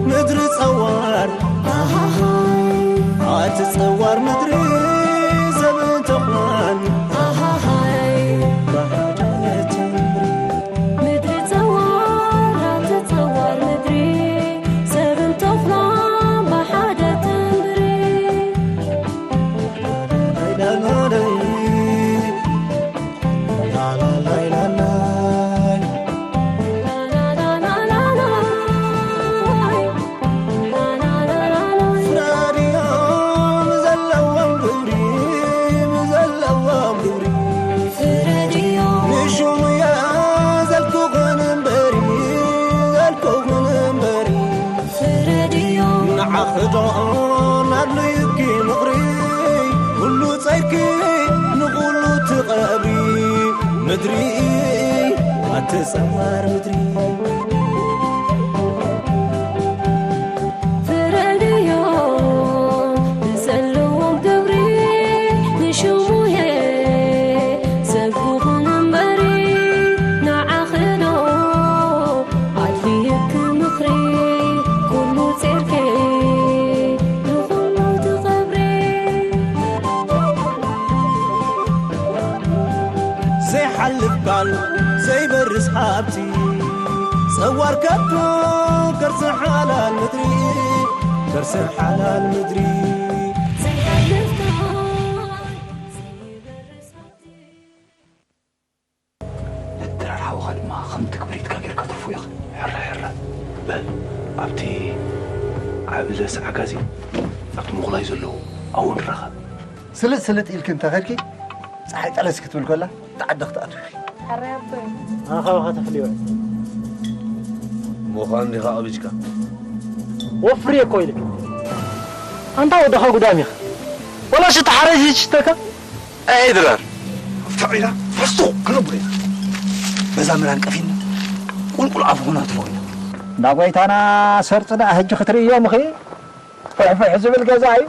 ምድሪ ጸዋር ኣቲ ጸዋር ምድሪ ሰብን ተኽላን ብሓደ ተንብሪ። ምድሪ ጸዋር ኣቲ ጸዋር ምድሪ ሰብን ተኽላን ብሓደ ተንብሪ። ፍረድዮም ዘለዎም ግብሪ፣ ዘለዎም ግብሪ። ፍረድዮም። ንሽሙ እየ ዘልኩኽን እምበሪ፣ ዘልኩኽን እምበሪ። ፍረድዮም። ንዓኺ ዶ ናድልዩኪ ምኽሪ፣ ኩሉ ጸይርኪ ንኹሉ ትቐብሪ። ምድሪ ኣቲ ጸዋር ምድሪ። ፍረድዮ ንዘለዎም ግብሪ፣ ንሽሙየ ሰብ ኩን እምበሪ፣ ንዓኺ ዶ ኣድልየኪ ምኽሪ፣ ኩሉ ጸይርኪ ንኹሉ ትቐብሪ። ዘይሓልፍ ቃል ዘይበርስ ሃብቲ፣ ጸዋር ከብቶ ከርሲ ሓላል ምድሪ፣ ከርሲ ሓላል ምድሪ። ዘይሓልፍ ቃል ዘይበርስ ሃብቲ። ነቲ ድራር ሓውኻ ድማ ከምቲ ክብሪትካ ጌርካ ትርፎ ኢኻ። ሕረ ሕረ በል ኣብቲ ዓቢ ለስዓ ጋዜን ኣብቲ ምኹላይ ዘለዉ ኣብኡ ንራኸብ። ስልጥ ስልጥ ኢልኪ እንተ ኸድኪ፣ ጸሓይ ጠለስ ክትብል ከላ፣ እቲ ዓዲ ክትኣትዊ ኢኺ። ሕራይ ኣቦይ። ኣኻብኻ ተፍልዮ። ምዃን ዲኻ ቀቢጭካ? ወፍሪ እኮ ኢልክ። ኣንታ ወደኻ ጉዳም ኢኻ። ወላ ሽታ ሓረጅ ይሽተካ? ኣይ ድራር። ፍዕላ ፈስቶ ክነብር ኢና። በዛ ምራን ቀፊና፣ ቁልቁል ኣፉ ኹና ትፎ ኢና። እንዳ ጎይታና ሰርጽ ደኣ ሕጂ ክትርእዮም ኢኺ? ፍሕፍሕ ዝብል ገዛ እዩ።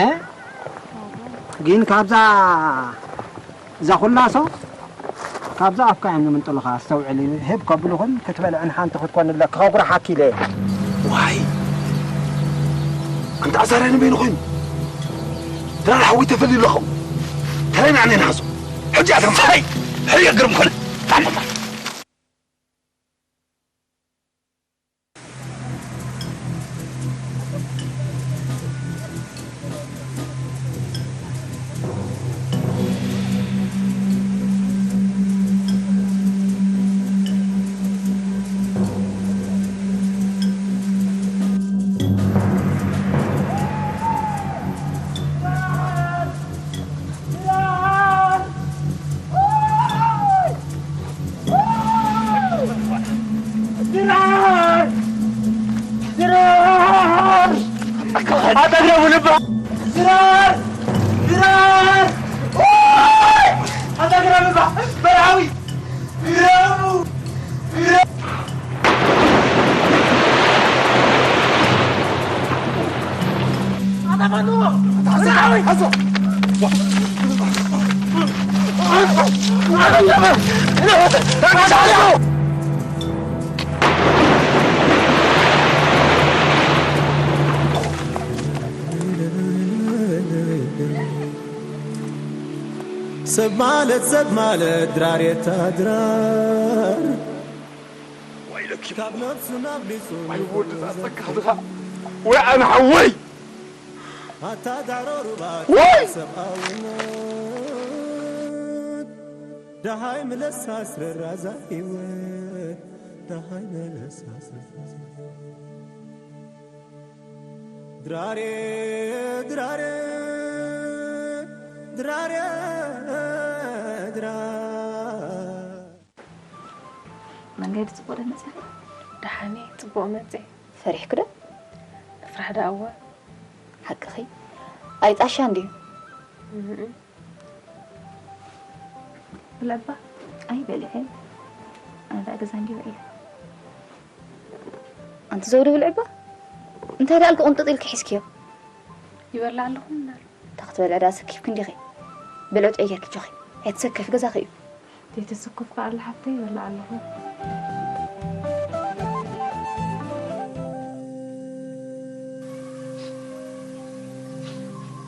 እ? ግን ካብዛ እዛ ኩላሶ ካብዛ ኣፍካ እዮም ዝምንጥሉኻ። ኣስተውዕል፣ ህብ ከብሉኽን ክትበልዕን ሓንቲ ክትኮን ኣለኪ። ከጉርሓኪ ኢለ። ዋይ! ኣንታ ኣዛርያ ንበይኑ ኮይኑ። ድራር ሓዊ ተፈልዩ ኣለኹ። ተለይ ንዓኒ ንሓዞ። ሕጂ ኣተንፋይ! ሕጂ የግርም ኮነ። ድራር! ድራር! ኣታ ግረሙ ልባ! ድራር! ድራር! ኦይ! ኣታ ግረሙ ልባ! በርሃዊ! ግረሙ! ግረሙ! ኣታ ማኑ! በርሃዊ! ሰብ ማለት ሰብ ማለት ድራር የታ ድራር ወይለኪ ካብ ነፍሱ ናብሊጹ ወይ ወዲ ጻጸካ ድኻ ወይ ኣነ ሓወይ ኣታ ዳዕሮ ሩባ ወይ ሰብኣውነት ደሃይ ምለስ ኣስረራዛ ህይወት ደሃይ ምለስ ኣስረራዛ ድራሬ ድራሬ ድራሬ ድራር መንገዲ ጽቡቕ ዶ መጺእኺ? ደሓን እየ፣ ጽቡቕ መጺኤ። ፈሪሕኪ ዶ? እፍራሕ ደኣ እወ። ሓቅኺ? ኣይጣሻ እንድዩ። እም። ብልዕባ ኣይበልዕን። ኣነ ደኣ ገዛ እንድዩ ውዒለ። ኣንቲ ዘውዲ ብልዕባ? እንታይ ደኣ ኢልኪ ቁንጥጥ ኢልኪ ሒዝክዮ? ይበልዕ ኣለኹ እምበር። እንታ ክትበልዒ ደኣ ሰኪፍኪ እንዲኺ? ብልዒ ጥዑይ ጌርኪ ጆኺ። ኣይትሰከፊ፣ ገዛኺ እዩ። ዘይተሰከፍኩ ኣላ ሓፍተይ፣ ይበልዕ ኣለኹ።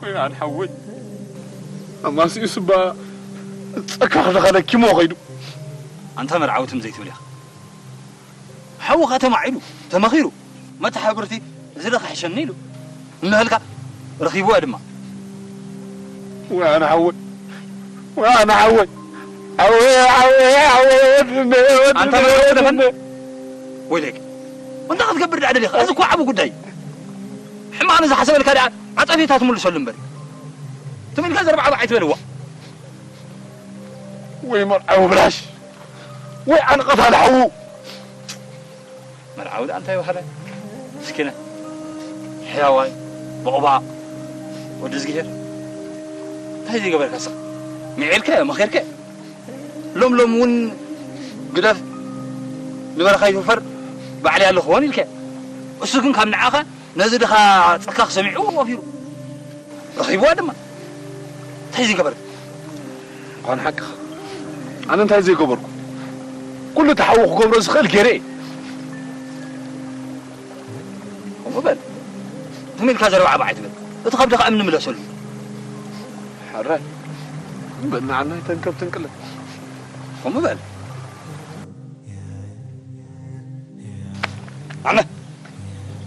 ወይ ኣነ ሓወይ፣ ኣማሲኡ ስባ ጸካ ክደኻ ደኪሞ ኸይዱ። ኣንታ መርዓዊ ትም ዘይትብል ኢኻ። ሓውኻ ተማዒዱ፣ ተመኺሩ፣ መተሓባበርቲ እዚ ዶ ክሕሸኒ ኢሉ እንሀልካ፣ ረኺብዋ ድማ። ወይ ኣነ ሓወይ፣ ወይ ኣነ ሓወይ፣ ሓወይ፣ ሓወይ፣ ሓወይ፣ ወድነ፣ ኣንታ ወድነ፣ መርዓዊ ተመን-፣ ወድነ። ወይለክ፣ እንታይ ክትገብር ደኣ ደሊኻ? እዚ እኮ ዓቢ ጉዳይ። ሕማቕ ንዝሓሰበልካ ደኣ ዓጸፌታ ትምልሰሉ እምበር። ትም ኢልካ ዘርባዕባ ኣይትበልዋ። ወይ መርዓዊ ብላሽ፣ ወይ ኣነ ቀታሊ ሓዉ። መርዓዊ ደኣ እንታይ በሃለ? ምስኪነ፣ ሕያዋይ፣ ቦቕባቕ፣ ወዲ እዝግሄር። እንታይ ዘይገበርካ ስቕ? ምዒርካዮ፣ መኺርካዮ። ሎም ሎም እውን ግደፍ፣ ንበረኻ ይትውፈር፣ ባዕለይ ኣለኹዎን ኢልካዮ። እሱ ግን ካብ ንዓኻ ነዚ ድኻ ጸካኽ ሰሚዑ ወፊሩ። ረኺብዋ ድማ። እንታይ ዘይገበርካ? ምዃኑ ሓቅኻ። ኣነ እንታይ ዘይገበርኩ? ኩሉ እቲ ሓዉ ክገብሮ ዝኽእል ገይረ እየ። ከምኡ በል። ትም ኢልካ ዘረባ ዓባ ኣይትበል። እቲ ከብድኻ እምኒ ምለሰሉ። ሕራይ። በል ንዓና ኣይተንከብትን ቅለ። ከምኡ በል። ኣነ።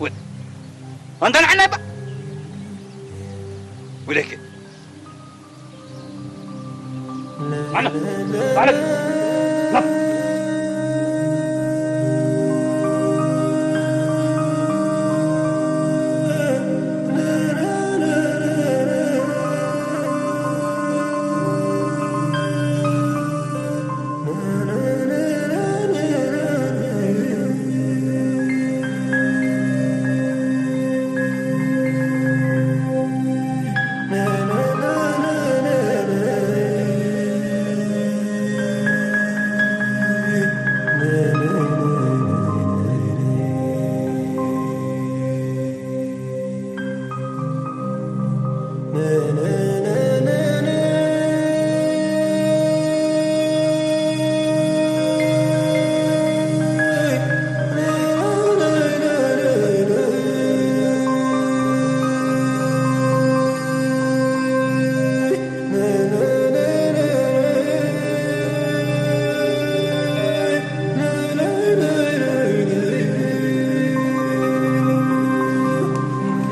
ወይ። ኣንታ ንዓና ይባ። ወደከ። ኣነ። ኣነ።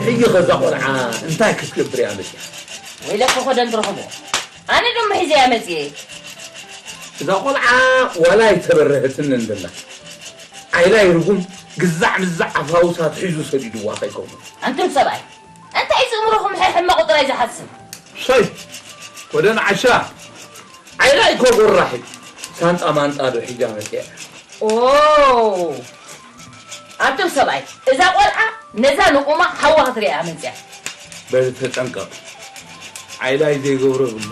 ሕጂ ኸዛ ቆልዓ እንታይ ክትገብር እያ መፅያ? ወይለከ ኾደን ትረኽቦ። ኣነ ደሞ ሒዘያ መፅየ። እዛ ቆልዓ ዋላ ኣይተበረሀትን እንደላ። ዓይላይ ርጉም ግዛዕ ምዛዕ ኣፋውሳ ትሒዙ ሰዲድዋ ከይከውን። ኣንቱም ሰብኣይ፣ እንታይ ዝእምሮኹም ሕሕመቑ ጥራይ ዝሓስብ? ሰይ፣ ወደን ዓሻ። ዓይላ እኮ ጎራሒ ሳንጣ ማንጣ ዶ ሒዛ መፅያ። ኦ፣ ኣንቱም ሰብኣይ፣ እዛ ቆልዓ ነዛ ንቑማ ሓዋ ክትሪኣ መፅያ። በል ተጠንቀቕ። ዓይላይ ዘይገብሮ ብሎ።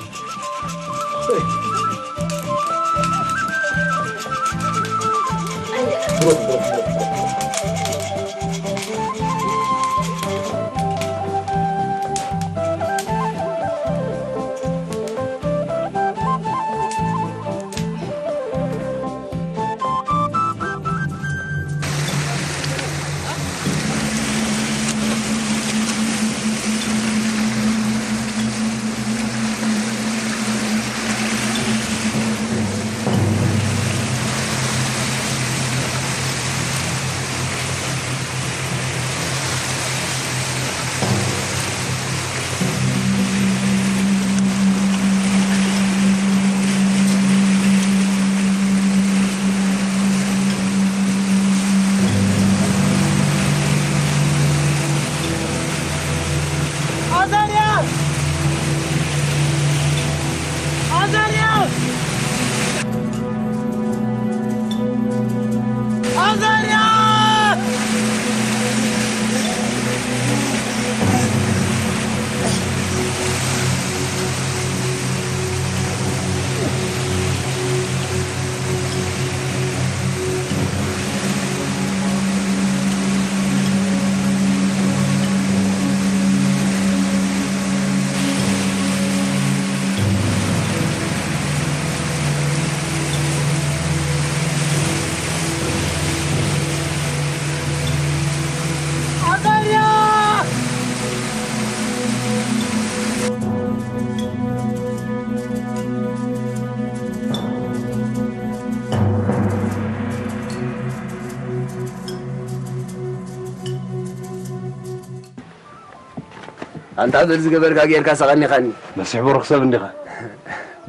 ኣንታ በል ዝገበርካ ጌርካ ሰቐኒኻኒ። ነሲሕ ብሩኽ ሰብ እንዲኻ።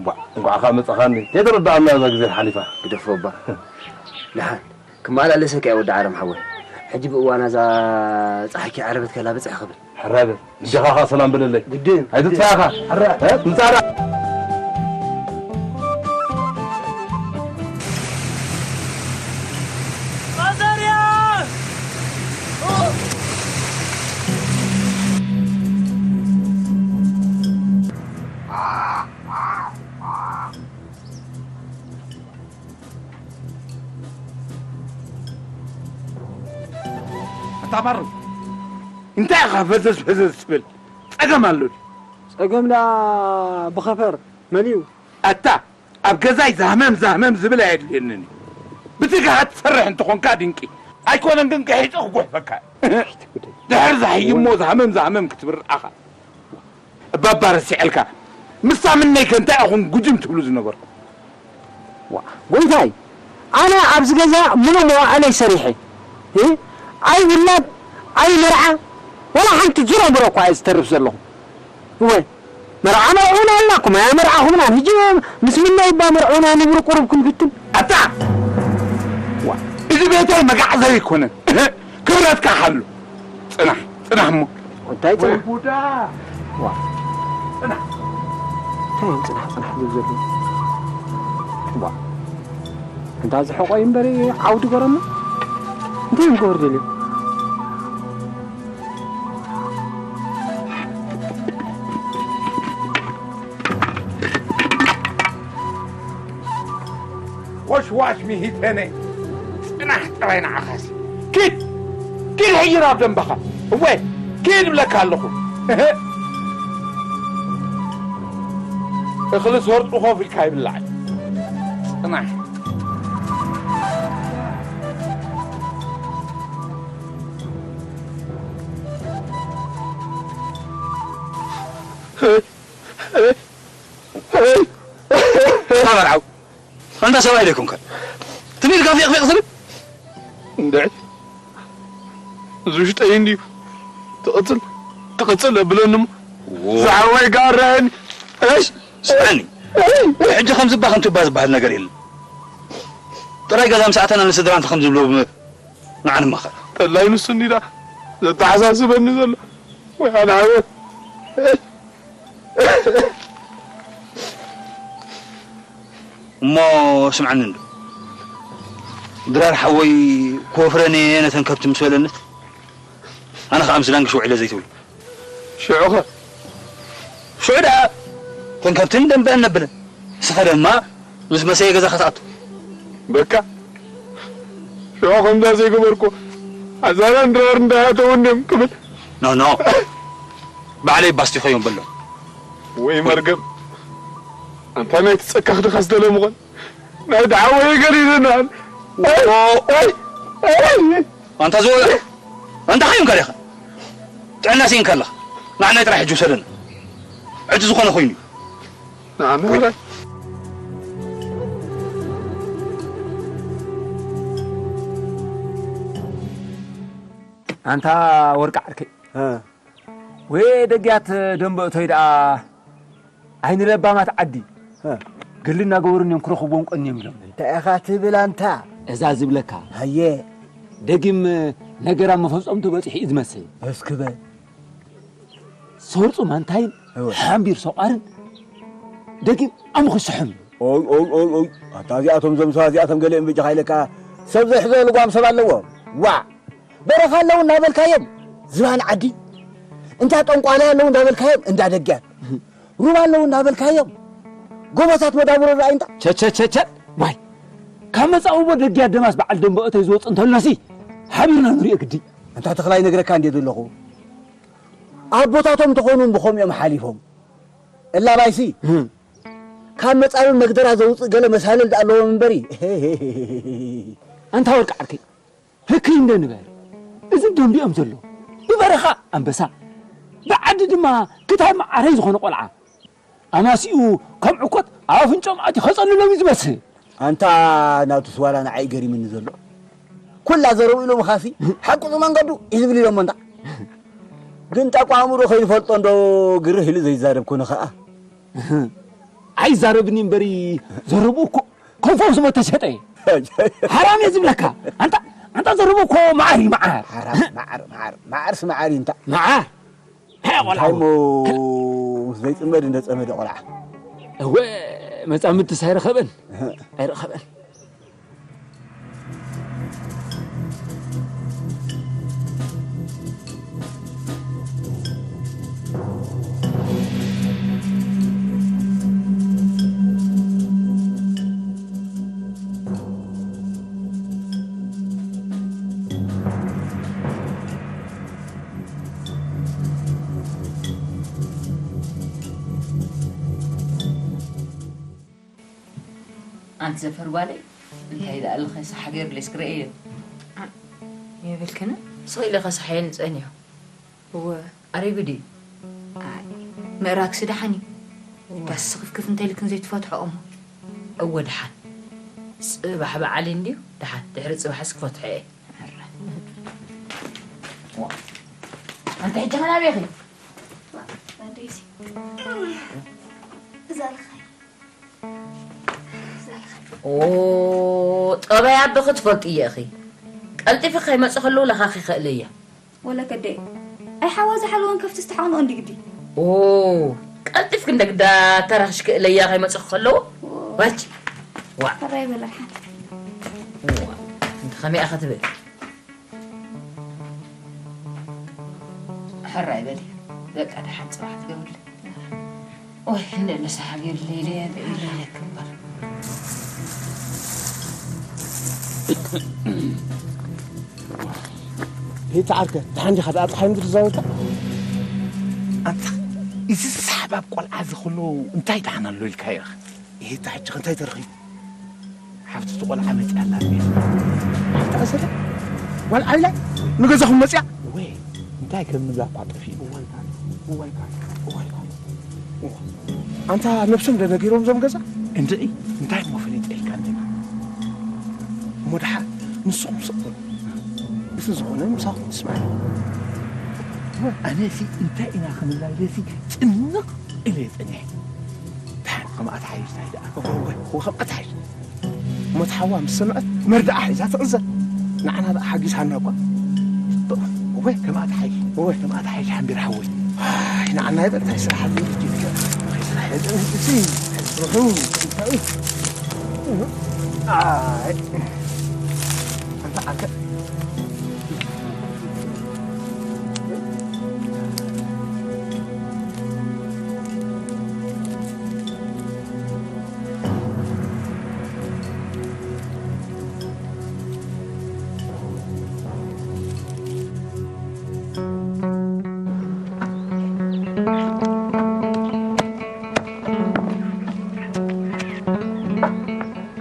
ቧዕ፣ እንኳዕ ኻ መጻኻኒ። ከይተረዳኣና እዛ ግዜ ሓሊፋ። ግደፎ እባ። ደሓን። ክመላለሰካ እየ ወዲ ዓረም ሓወይ። ሕጂ ብእዋና እዛ ጸሓይኪ ዓረበት ከላ ብጽሕ ክብል። ሕራይ በል። እዲኻ ኸኣ ሰላም በለለይ። ግድን። ኣይትጥፋእኻ። ሕራይ። እ? ምጻና። ኣታ ማሩ፣ እንታይ ኢኻ ፈዘዝ ፈዘዝ ትብል? ጸገም ኣሎ ድዩ? ጸገም ደኣ ብኸፈር መን እዩ? ኣታ፣ ኣብ ገዛይ ዛህመም ዛህመም ዝብል ኣየድልየንን እዩ። ብትግሃት ትሰርሕ እንተኾንካ ድንቂ። ኣይኮነን ግን ቅሒጸ ክጉሕፈካ። ድሕር ዛህይሞ ዛህመም ዛህመም ክትብር ኣኻ። እባባ ረሲዐልካ። ምስታ ምነይ ከ እንታይ ኢኹም ጉጅም ትብሉ ዝነበርኩም? ዋ፣ ጎይታይ፣ ኣነ ኣብዚ ገዛ ምሉእ መዋዕለይ ሰሪሐ። እ? ኣይ ውላድ፣ ኣይ መርዓ፣ ወላ ሓንቲ ጅሮ ምሮ እኳ እየ ዝተርፍ ዘለኹ። እወ፣ መርዓ መርዑና ኣላኩም፣ ኣያ መርዓኹምና። ሕጂ ምስ ምነይ እባ መርዑና ንብሩ ቁሩብ ክንፍትን። ኣታ! ዋ፣ እዚ ቤተይ መጋዕዘ ኣይኮነን። ክብረትካ ሓሉ። ጽናሕ፣ ጽናሕ እሞ። እንታይ ወይ ጽናሕ? ጉዳ! ዋ። ጽናሕ። እንታይ እዮም ጽናሕ፣ ጽናሕ ዝብል ዘለዉ? ዋ። እንታ ዝሕቆ እዩ እምበር ዓውዲ ገረሞ። እንታይ እዮም ክገብሩ ደልዮም? ወሽዋሽ ሚሂተነ፣ ጽናሕ ጥራይ ንዓኻሲ። ኪድ! ኪድ ሕጂ ናብ ደንበኻ። እወ፣ ኪድ እብለካ ኣለኹ። እህ። እኽሊ ሰርጡ ኮፍ ኢልካ ይብላዕ። ጽናሕ። ኣታ መርዓው፣ ኣንታ ሰብኣይ ዶ ኣይኮንካን? ትም ኢልካ ፊቕ ፊቕ ትብል? እንድዒ፣ እዚ ውሽጠይ እንድዩ። ትቕጽል፣ ትቕጽል ኣብለኒ እሞ። ዎ። ዝሓወይ ጋር ረኣየኒ። እሽ፣ ስምዐኒ። ሕጂ ከምዚ እባ ከምቲ እባ ዝበሃል ነገር የለን። ጥራይ ገዛ ምስ ኣተና ንስድራ እንታይ ከም ዝብሎ ብ-፣ ንዓ ንማኸር። ጠላይ ንሱ እንዲዳ ዘተሓሳስበኒ ዘሎ። ወይ ኣነ ሓወይ። እሞ ስምዓኒ እንዶ፣ ድራር ሓወይ ክወፍረን እየ ነተን ከብቲ ምስ በለነት፣ ኣነ ኸዓ ምስ ዳንግሽ ውዒለ ዘይትብሉ። ሽዑኸ? ሽዑ ደኣ እተን ከብትን ደንበአን ነብለን። ንስኻ ድማ ምስ መሰየ ገዛኻ ትኣቱ። በቃ፣ ሽዑ ከምዛ ዘይገበርኩ፣ ኣዛራን ድራር እንዳያተውን እዮም ክብል። ኖ፣ ኖ። ባዕለይ ባስቲኾዮም በሎ። ወይ መርገም። ኣንታ ናይ ትጸካኽ ድኻ ዝተለምኾን። ናይ ደሓወይ ገሊሉናል። ኦ። ኣይ፣ ኣይ። ኣንታ ዝወ-፣ ኣንታ ኸይንካ ዲኻ? ጥዕና ስኢንካ ኣለኻ። ንዓናይ ጥራይ ሕጂ ውሰደና። ዕቲ ዝኾነ ኮይኑ እዩ። ንዓና ጥራይ። ኣንታ ወርቂ ዓርከይ። እ። ወይ ደግያት ደንበ እቶይ ደኣ ኣይኒ ለባማት ዓዲ። እ። ገሊ እናገበሩኒ እዮም ክረኽብዎም ቀንዮም ኢሎም። እንታይ ኢኻ ትብል ኣንታ? እዛ ዝብለካ። ሃየ። ደጊም ነገር ኣብ መፈጸምቱ በጺሑ እዩ ዝመስል። እስኪ በል። ሰርጹ ማንታይን እወ። ሓምቢር ሰቋርን ደጊም ኣምኹ ስሕም። ኦይ፣ ኦይ፣ ኦይ፣ ኦይ። ኣታ እዚኣቶም ዘምሰዋ እዚኣቶም ገሊኦም በጃኻ ኢለካ ሰብ ዘይሕዞ ልጓም ሰብ ኣለዎም። ዋዕ! በረኻ ኣለዉ እናበልካዮም ዝባን ዓዲ፣ እንታ ጠንቋላይ ኣለዉ እናበልካዮም እንዳ ደጊያት፣ ሩባ ኣለዉ እናበልካዮም ጎቦታት መዳብሮ ርኣይ እንታ። ቸቸቸቸ! ዋይ! ካብ መጻብቦ ደጊያት ደማስ በዓል ደንበ እቶይ ዝወጽእ እንተሎሲ ሓቢርና ንሪኦ ግዲ። እንታ ተኽላይ ነግረካ እንድየ ዘለኹ። ኣቦታቶም እንተኾኑ ብኸምኡ እዮም ሓሊፎም። እላባይሲ፣ እህ። ካብ መጻብብ መግደራ ዘውጽእ ገለ መሳልል ደኣ ኣለዎም እምበሪ። ኣንታ ወርቂ ዓርከይ፣ ህክይ እንደ ንበል። እዚ ደንቢኦም ዘሎ። ብበረኻ ኣንበሳ፣ ብዓዲ ድማ ክታብ መዓረይ ዝኾነ ቆልዓ። ኣማሲኡ ከም ዕኮት ኣብ ኣፍንጮም ኣትዩ ከጸልሎም እዩ ዝመስል። ኣንታ ናቱስ ዋላ ንዓይ ገሪምኒ ዘሎ። ኩላ ዘረው ኢሎምኻሲ፣ ሓቁ እዚ መንገዱ እዩ ዝብል ኢሎሞ እንዳ። ግን ጣቋ ኣእምሮ ከይንፈልጦ እንዶ ግርህ ኢሉ ዘይዛረብ ኮነ ኸኣ። ኣይዛረብን እዩ እምበሪ፣ ዘረብኡ እኮ ከም ፈውሲ መተሸጠ እዩ። ሓራም እየ ዝብለካ። ኣንታ፣ ኣንታ ዘረብኡ እኮ መዓር እዩ፣ መዓር። ሓራም፣ መዓር፣ መዓር፣ መዓርስ መዓር እዩ እንታ። መዓር? ሀያ ቆልዓ እንታይ እሞ እሞ። ምስ ዘይጽመድ እንደ ጸመደ ቆልዓ። እወ፣ መጻምድትስ ኣይረኸበን። ኣይረኸበን። ኣንቲ ዘፈር ጓለይ፣ እንታይ ደኣ ኣለኸ ሰሓ ገይሩለይ እስኪ ርእየዮ። የብልክን? ስቕ ኢለ ከሰሓየኒ ጸኒሑ። እወ። ኣሪጉ ድዩ? ኣይ፣ ምእራግሲ ደሓን እዩ። እወ። ዳስ ስኽፍክፍ እንተኢልክን ዘይትፈትሖ እሞ። እወ ደሓን። ጽባሕ በዓል እንድዩ፣ ደሓን። ድሕሪ ጽባሕስ ክፈትሖ እየ። ኣረ። ዋ። ኣንቲ ሕጂ ኸ ናበይ ኢኺ? ኣደይሲ። እዛ ኣለኻ። ኦ፣ ጠባይ ኣቦኺ ትፈልጥዮ ኢኺ። ቀልጢፊ ከይመጽእ ከለዉ ለኻኺ ክእለያ። ወለከ ኣደይ፣ ኣይ ሓዋ ዝሓለወን ከፍቲ ዝተሓቕንኦ እንዲ ግዲ። ኦ፣ ቀልጢፍኪ እንደ ግዳ ተረኽሽ ክእለያ ከይመጽእ ከለዉ። ኦ። ዋች። ዋ። ሕራይ በል ኣድሓን። ዋ። እንተ ኸመይ ኢኻ ትብል? ሕራይ በሊ። በቃ ደሓን ጽባሕ ትገብርለይ። ኦይ፣ እንደ ለሰሓብ የብለይ ኢለ በኢለ ኢለኪ እምበር። ሄታ ዓርከ፣ ደሓን ዲኻ? ደኣ ጸሓይ ምድሪ ዛወልካ? ኣንታ፣ እዚ ሰሓባብ ቆልዓ እዚ ኩሉ እንታይ ደሓን ኣሎ ኢልካዮ ኢኻ? ሄታ፣ ሕጂ እንታይ ተረኺቡ? ሓፍቲ እቲ ቆልዓ መጺኣ ኣላ። ሓፍቲ ኣሰለ? ጓል ዓሊላይ? ንገዛኹም መጺኣ? ወይ፣ እንታይ ከም ንብላ እኳ ጠፊኡ። እዋይ፣ እዋይ፣ እዋይ፣ እዋይ። ኣንታ ነብሶም ዶ ነጊሮም እዞም ገዛ? እንድዒ፣ እንታይ እሞ ፈሊጠ ኢልካ እንዲና? እሞ ደሓር ንስኹም ስቕ በሉ። እቲ ዝኾነ ምሳኹም ትስማዕ። ኣነሲ እንታይ ኢና ክንብላ ኢለሲ ጭንቕ ኢለ እየ ጸኒሐ። ደሓን ከምኣ ተሓይሽ ናይ ደኣ። እወ፣ እወ፣ እወ፣ ከምኣ ተሓይሽ። እሞ እቲ ሓዋ ምስ ሰምዐት መርድኣ ሒዛ ትቕዘን። ንዓና ደኣ ሓጊዝሃና እኳ። እወ፣ ከምኣ ተሓይሽ። እወ፣ ከምኣ ተሓይሽ ሓምቢር ሓወይ። ኣይ፣ ንዓና ይበል፣ እንታይ ስራሕ ኣሎ፣ ልጅ ይልከ። እንታይ ስራሕ የለን፣ እዚ ስርሑ፣ እንታይ? ኣይ። ኣንታ ዓርከ።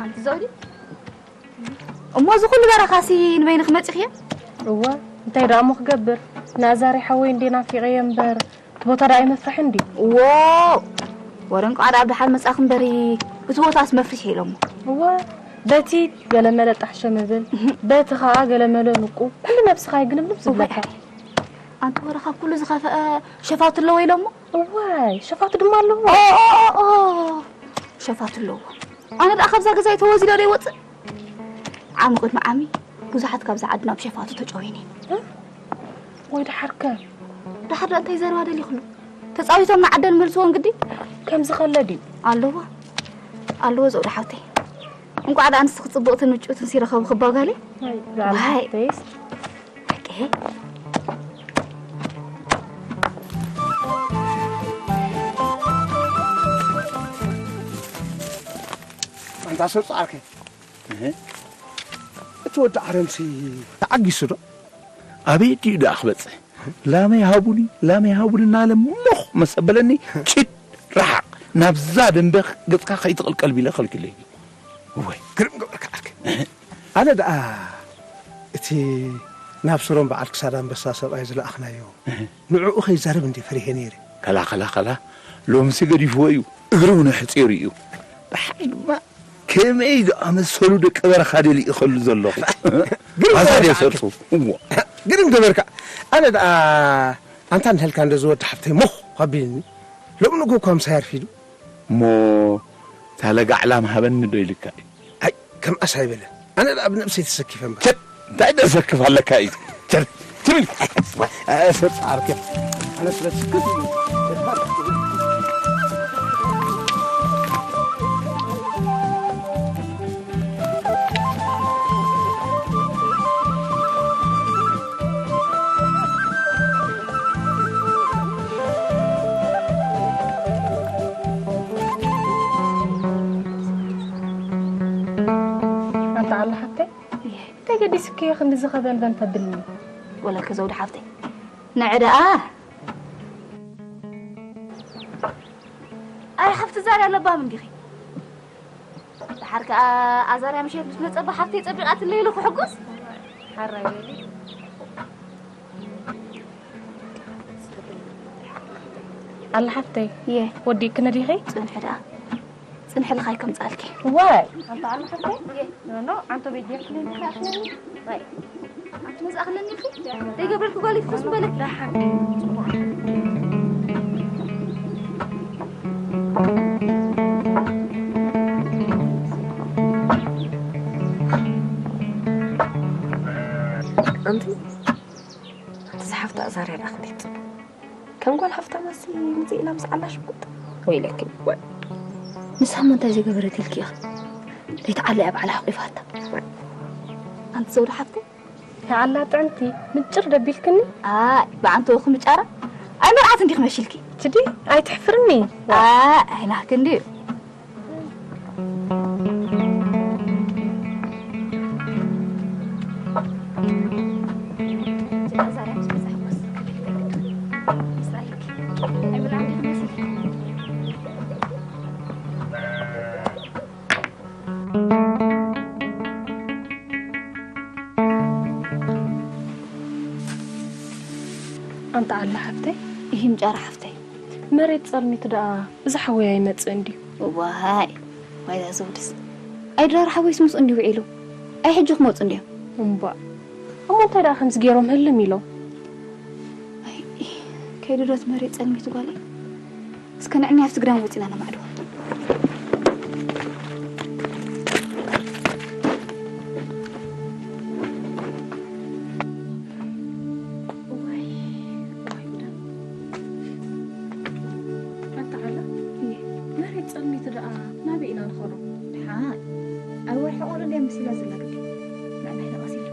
ኣንቲ ዘውዲ፣ እሞ እዚ ኩሉ በረኻሲ ንበይንኺ መጺኽዮ? እወ፣ እንታይ ደኣ እሞ ክገብር? ናዛሪ ሓወይ እንዴ ናፊቐዮ እምበር፣ እቲ ቦታ ደኣ ኣይመፍርሕን ድዩ? እዎ፣ ወረ እንቋዕ ደኣ ብደሓን መጻእኺ እምበሪ፣ እቲ ቦታስ መፍሪሕ ኢሎሞ። እወ፣ በቲ ገለመለ ጣሕሸ ምብል፣ በቲ ኸኣ ገለመለ ንቁ፣ ኩሉ ነብስኻ እዩ ግልብልብ እወ፣ ዝብለካ። ኣንቲ ወረ ካብ ኩሉ ዝኸፍአ ሸፋቱ ኣለዎ ኢሎሞ? እዋይ፣ ሸፋቱ ድማ ኣለዎ። ኦ፣ ኦ፣ ኦ፣ ኦ። ሸፋቱ ኣለዎ። ኣነ ደኣ ካብዛ ገዛይ ተወዚዶ ዶ ይወጽእ? ዓሚ ቅድሚ ዓሚ ብዙሓት ካብዛ ዓዲ ናብ ሸፋቱ ተጨውየን እየን። እ? ወይ ደሓርከ? ደሓር ደኣ እንታይ ዘረባ ደሊኽሉ? ተጻዊቶም ንዓደን መልስወን ግዲ? ከምዚ ከለ ድዩ? ኣለዎ። ኣለዎ ዘውዲ ሓውተይ። እንቋዕ ደኣ ንስኺ ጽብቕትን ምጭውትን ሲረኸቡ ክባጋለይ? ኣይ፣ ዋይ። ዛዕባ ሓፍተይስ? ደቂ። ኣንታ ሰብ ጻዕርከ። እህ። እቲ ወዲ ዓረምሲ ተዓጊሱ ዶ? ኣበይ ድዩ ደኣ ክበጽሕ? ላመይ ሃቡኒ፣ ላመይ ሃቡኒ እናለ ሞኽ መሰበለኒ፣ ጭድ ርሓቕ፣ ናብዛ ደንበ ገጽካ ከይትቕልቀል ቢለ ከልኪለይ። እወ፣ ግርም ገበርካ ዓርከ። ኣነ ደኣ እቲ ናብ ስሮም በዓል ክሳድ ኣንበሳ ሰብኣይ ዝለኣኽናዮ፣ ንዕኡ ከይዛረብ እንድየ ፈሪሄ ነይረ። ከላ፣ ከላ፣ ከላ፣ ሎምሲ ገዲፍዎ እዩ፣ እግሪ እውን ኣሕጺሩ እዩ። ደሓር ድማ ከመይ ዝኣመሰሉ ደቂ በረኻ ደሊኡ ከሉ ዘሎ። ግርም ኣዛ ገበርካ ድየ ዓርከ። ሰርጹ? እዎ። ግርም ገበርካ። ኣነ ደኣ ኣንታ ንህልካ እንዶ ዝወዲ ሓፍተይ ሞኽ ኣቢልኒ። ሎም ንጎ እኳ ምሳይ ኣርፊዱ። እሞ ታለጋ ዕላም ሃበኒ ዶ ኢልካ እዩ? ኣይ፣ ከምኣስ ኣይበለን። ኣነ ደኣ ብነብሰይ ተሰኪፈ እምበር። ቸት፣ እንታይ ደሰክፍ ኣለካ እዩ? ቸት፣ ትብል። ኣይ፣ ፈጣርክ። ኣነ ስለ ትስክፍ ኣንታ ኣላ ሓብተይ፣ እንታይ ገዲስኪ ክንድዚ ከበልበል ተብልኒ? ወለከ ዘውዲ ሓብተይ፣ ንዕ ደኣ። ኣረ ሓፍቲ ዛሬ ኣለባም እንዲኺ። ደሓር ከኣ ኣዛርያ ምሸት ምስ መጸ ብሓፍተይ ጸቢቓትለይ ኢሉ ክሕጎስ። ሓራይ በሊ። ኣላ ሓፍተይ፣ እየ። ወዲእክኒ ዲኺ? ጽንሒ ደኣ። ጽንሒ ልኻይ ከምጻልኪ። ዋይ። ኣንታ ኣላ ሓፍተይ? እየ። ኖ፣ ኖ፣ ኣንቶ ቤት ጀርክኒ እንዲኻ ኣኽለኒ። ዋይ። ኣንቲ መጻእኽለኒ ኢልኪ? ዘይገብረልኪ ጓል ይትኹስ ምበለ። ደሓን። ጽቡቕ። ኣንቲ፣ ኣንቲ ዝሓፍታ ዛርያ ደኣ ክንደይ ጽቡቕ። ከም ጓል ሃፍታማሲ ምጽእ ኢላ ምስ ዓላ ሽጉጥ። ወይለኪ። ወይ። ንሳ እሞ እንታይ ዘይገበረት ኢልኪ ኢኺ? ለይቲ ዓላ እያ ባዕላ ሓቂፋታ። ኣንቲ ዘውዲ ሓፍተይ? ንዓላ ጥዕምቲ፣ ምጭር ደቢልክኒ? ኣይ፣ ብኣንተ ወኺ ምጫራ? ኣይ፣ መርዓት እንዲኺ መሲልኪ። ትዲ፣ ኣይትሕፍርኒ። ኣይ፣ ኣይናህኪ እንድዩ። ኣንታ ኣላ ሓፍተይ፣ ይህም ጫራ ሓፍተይ። መሬት ጸልሚቱ ደኣ እዚ ሓወይ ኣይመጽእን ድዩ? እዋይ፣ ዋይዛ ዘውድስ። ኣይ ድራር ሓወይስ ምስኡ እንዲሁ ውዒሉ። ኣይ ሕጂ ክመጹ እንዲዮም። እምቧእ። እሞ እንታይ ደኣ ከምዚ ገይሮም ህልም ኢሎም? ኣይ፣ ከይዱ ዶ እቲ መሬት ጸልሚቱ ጓለይ? እስከ ንዕኒ ኣብቲ ግዳም ወጺና ነማዕድዋ። እዋይ፣ እዋይ ጉዳ። ኣታ ዓላ፣ እየ። መሬት ጸልሚቱ ደኣ ናበይ ኢና ንኸዶ? ደሓን። ኣብ ወርሒ ቁሪ ድያ መሲላ ዘላ ግዲ? ንዕና ኢና ቀሲና።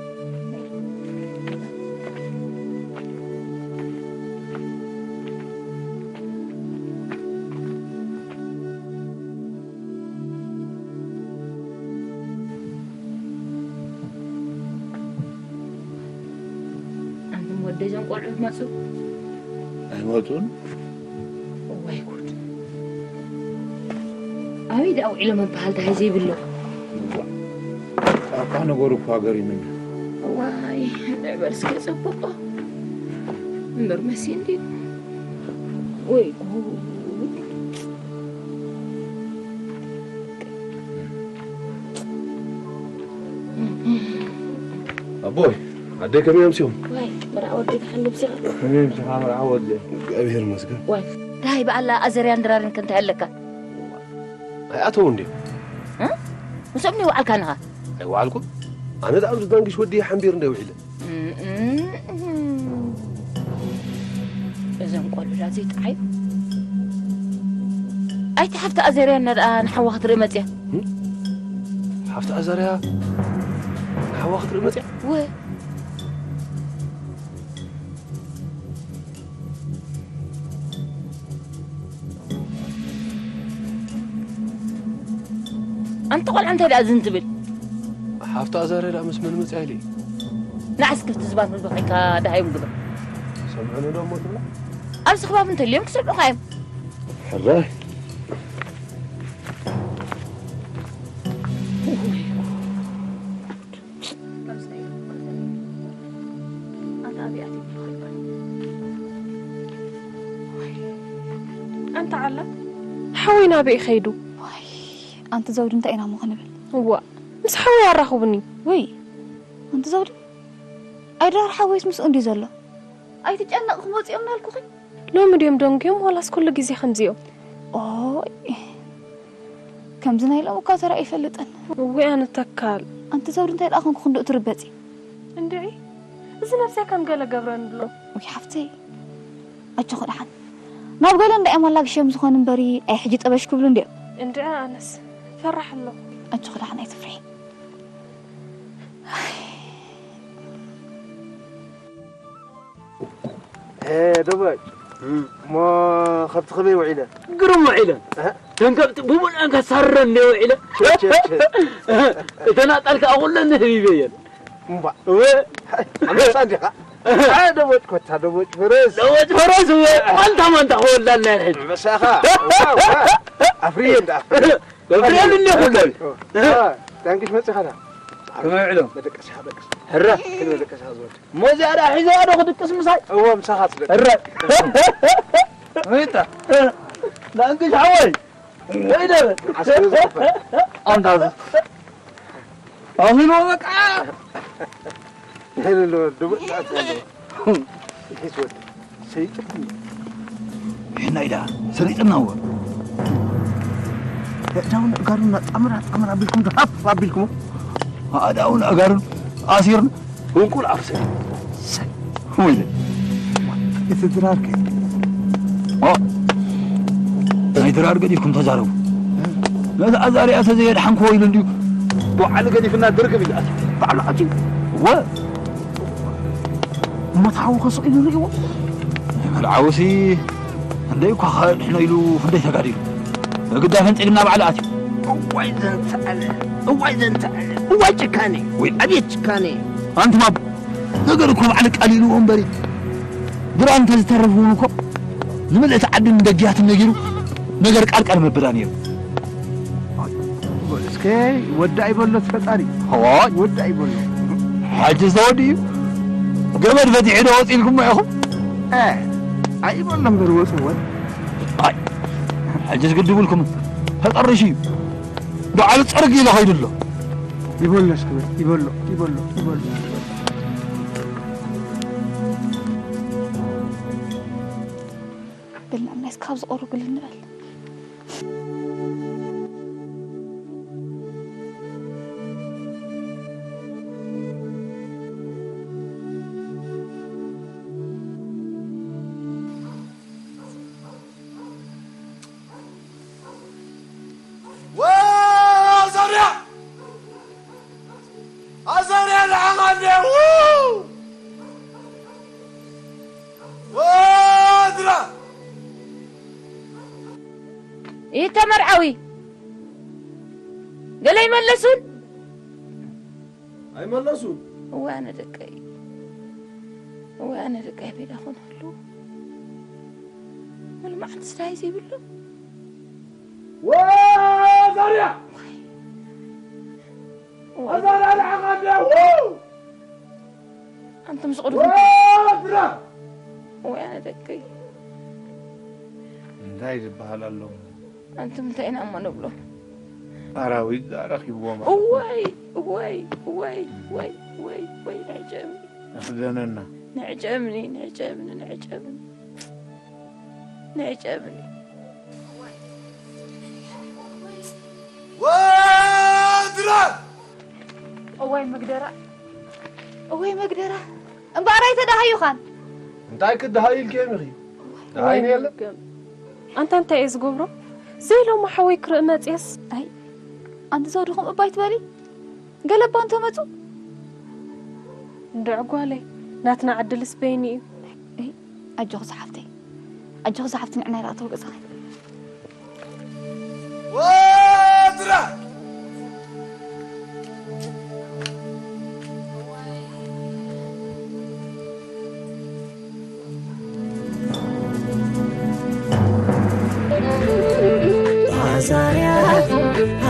ኣንቱም ወደይ እዞም ቆልዑት መጹ። ኣይመጹን። እዋይ ጉድ። ኣበይ ደኣ ውዒሎም ምበሃል ደሃይ ዘይብሎ። እዋ። ጣጣ ነገሩ እኮ ሃገር ይመኛ። እዋይ፣ ንዕበር እስከ ጸብቆ። እምበር መሲ እንድዩ። ወይ ጉድ። ኣቦይ፣ ኣደይ ከመይ ኣምሲኹም? ዋይ፣ መርዓ ወደይ ተሓልብሲ። ከመይ ኣምሲኻ መርዓ ወደይ? እግዚኣብሔር ይመስገን። ዋይ፣ ዳይ ብኣላ ኣዘርያን ድራርን ከ እንታይ ኣለካ? ኣይኣተውን ድዮም? እ? ምስኦም ይውዓልካ ንኻ? ኣይውዓልኩን። ኣነ ደኣ ምስ ዳንግሽ ወዲ ሓንቢር እንደ ውዒለ። እም፣ እም፣ እም። እዞም ቆልዑ ዳ ዘይጠዓዩ። ኣይቲ ሓፍቲ ኣዘርያ እና ደኣ ንሓዋ ክትርኢ መጽያ። እም? ሓፍቲ ኣዘርያ ንሓዋ ክትርኢ መጽያ? ወ- ኣንቲ ቆልዓ እንታይ ደኣ ዝን ትብል? ሓፍታ ኣዛርያ ደኣ ምስ መን መጽያ ኢለ? ንዓስ ክፍቲ ዝባን ህዝቢ ኮይንካ ደሃዮም ግበር። ሰምዑኒ ዶ እሞ ትብላ? ኣብዚ ከባቢ እንተልዮም ክሰምዑኻ እዮም። ሕራይ። ኣንታ ዓላ፣ ሓወይ ናበይ ከይዱ? ዋይ፣ ኣንቲ ዘውዲ እንታይ ኢና እሞ ክንብል? እዋእ፣ ምስ ሓወይ ኣራኽቡኒ። ወይ፣ ኣንቲ ዘውዲ፣ ኣይድራር ሓወይስ ምስኡ እንድዩ ዘሎ? ኣይትጨነቕ፣ ክመፅኦም እናልኩኺ። ሎሚ ድዮም ደንጉዮም ዋላስ ኩሉ ግዜ ከምዚኦም? ኦይ፣ ከምዚ ናይ ሎም እኳ ተራእዩ ይፈልጥን። እወ ኣነ ተካል። ኣንቲ ዘውዲ እንታይ ደኣ ኮንኩ ክንድኡ ትርበፂ? እንድዒ፣ እዚ ነብሰይ ከም ገለ ገብረኒ ኣሎ። ውይ ሓፍተይ፣ ኣጆኺ ደሓን። ናብ ገለ እንዳ እዮም ኣላግሽዮም ዝኾን እምበሪ፣ ኣይ ሕጂ ጠበሽ ክብሉ እንድዮም። እንድዒ ኣነስ ፈራሕ ኣለኹ። ኣጆኺ ደሓን ኣይትፍርሒ። ደቦጭ እሞ ከብቲ ከመይ ውዒለን? ግርም ውዒለን። ተን ከብቲ ብቡን ኣንካ ሳረን እንደ ውዒለን። እተን ኣጣል ከዓ ኩለን ህቢበየን። እምባ እወ ኣንበሳ እንዲኻ። ደቦጭ ኮታ ደቦጭ ፈረስ። ደቦጭ ፈረስ እወ። ማንታ ማንታ ክወላልና ይሕድ። መሳኻ ኣፍርየ እንዳ ኣፍርየ። ገብርኤል እንደ ኩለን። ታንኪሽ መፂኻና። ከመይ ውዒሎም? መደቀስኻ ደቅስ። ሕረ። ክንበደቀስኻ ዝወድ። ሞዚያ ዳ ሒዘያ ዶ ክድቅስ ምሳይ? እወ ምሳኻ ትደቅስ። እረ ሪታ ዳንክሽ ሓወይ ወይ ደበ ኣንታዘ ኣኺሎ በቃ ይሄን ነው ደሞ ይሄስ ወድ ሰይጥን ይሄን አይዳ ሰሪጥና ወ ዳውን ጋሩና ጣምራ ጣምራ ቢልኩም ሀፍ ቢልኩም ኣዳውን ጋሩን ኣሲርን እንቁል ኣብሰ ወይለ እቲ ድራር ከ ናይ ድራር ገዲፍኩም ተዛረቡ ነዚ ኣዛርያ ተዘየድሓንኩ ወይሉ እንድዩ በዓል ገዲፍና ድርግም እዩ ኣትዩ ባዕሉ ኣትዩ ወ እሞ ተሓዊ ከስቕ ኢሉ ርእዎ መልዓውሲ ክንደይ እኳ ንሕና ኢሉ ክንደይ ተጋዲሉ በግዳ ፈንፂግና ባዕሉ ኣትዩ እዋይ ዘንተኣለ እዋይ ዘንተኣለ እዋይ ጭካኔ ወይ ኣቤት ጭካኔ ኣንቱም ኣቦ ነገር እኮ ባዕሉ ቃል ኢልዎ እምበሪ ድራር እንተዝተረፍ እውን እኮ ንምልእቲ ዓዲ ንደጊያትን ነጊሩ ነገር ቃል ቃል መበላ ነይሩ እስከ ወዲ ኣይበሎ ፈጣሪ ዋ ወዲ ኣይበሎ ሓጂ ዝተወዲ እዩ ገመድ ፈቲሑ ዶ ወፂልኩሞ ኢኹም ኣይበሎ እምበር ወፅወ ሕጂ ዝግድብልኩም ተጠርሽ እዩ ዳዕሉ ጸርግ ኢለ ኸይዱ ኣሎ ይበሎ እስኪ ይበሎ ይበሎ ይበሎ ብልና እምናይስ ካብ ዝቐሩ ግል ንበል ኣዛርያ ኣዛርያ ንዓኻ እንዲያ ወድራ ይተመርዓዊ ገለ ይመለሱን ኣይመለሱን እዋነ ደቀይ እዋነ ደቀይ ቤዳ ኮን ህሉ ሙሉ መዓልቲ ስታይ ዘይብሉ ወዛርያ ኣዛርያ ንዓኻ እንዲያ ኣንቱም ዝቕድኩም ወድራ እዋነ ደቀይ እንታይ ዝበሃል ኣሎ ኣንቱም እንታይ ኢና እሞ ንብሎ ኣራዊት ኣረኪብዎም እዋይ እዋይ እዋይ እዋይ እዋይ እዋይ ንዕጨምኒ ኣኽደነና ንዕጨምኒ ንዕጨምኒ ንዕጨምኒ ንዕጨምኒ ወድራ እዋይ መግደራ እዋይ መግደራ እምበኣር ኣይተዳሃዩኻን እንታይ ክደሃዩ ኢልክዮም ኢኺ ደሃይኒ የለ ኣንታ እንታይ እየ ዝገብሮ ዘይሎማ ሓወይ ክርኢ መፅየስ ኣይ ኣንቲ ዘውድኹም እባይ ትበሊ ገለባ እንተመፁ እንድዕ ጓለይ ናትና ዕድልስ በይኒ እዩ ኣጆኺ ዝሓፍተይ ኣጆኺ ዝሓፍቲ ንዕና ይረኣተው ገፅኺ ወድራ ኣዛርያ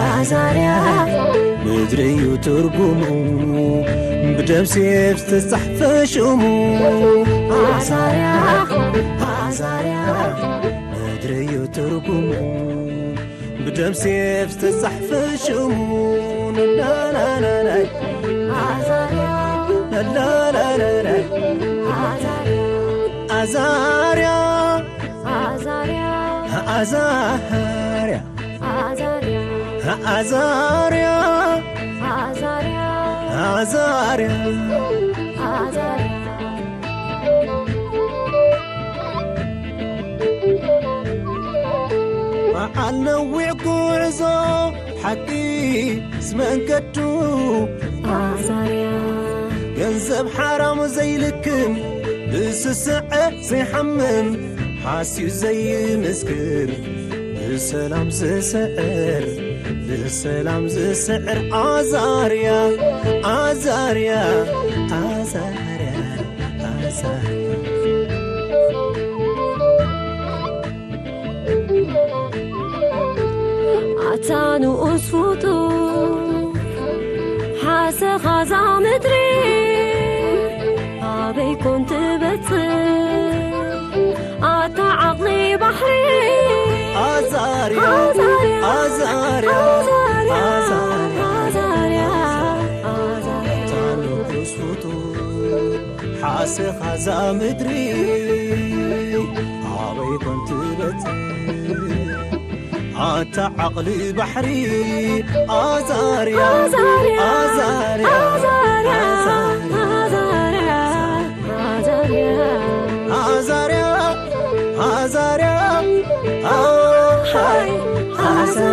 ኣዛርያ ምድሪ እዩ ትርጉሙ ብደም ሴፍ ዝተጻሕፈ ሽሙ ኣዛርያ ኣዛርያ ምድሪ እዩ ትርጉሙ ብደም ሴፍ ዝተጻሕፈ ሽሙ ላላላላይ ኣዛርያ ላላላላይ ኣዛርያ ኣዛርያ ኣዛርያ ኣዛርያ ኣዛርያ ኣዛርያ ኣዛርያ ኣዛርያ ኣዛርያ በዓል ነዊዕ ጉዕዞ ሓቂ ስመንገዱ ኣዛርያ ገንዘብ ሓራሙ ዘይልክም ብስስዐ ዘይሓምም ሓስዩ ዘይምስክር ብሰላም ዝስዕር ብሰላም ዝስዕር ኣዛርያ ኣዛርያ ኣዛርያ ኣዛርያ ኣታ ንኡስ ፍጡር ሓሰኻ እዛ ምድሪ ኣበይ ኮን ትበጽሕ ኣታ ዓቕሊ ባሕሪ ኣዛርያ ኣዛርያ ኣዛርያ ኣዛርያ ኣዛርያ ኣታ ንኡስ ፍጡር ሓሰኻ እዛ ምድሪ ኣበይ ኮን ትበጽሕ ኣታ ዓቕሊ ባሕሪ ኣዛርያ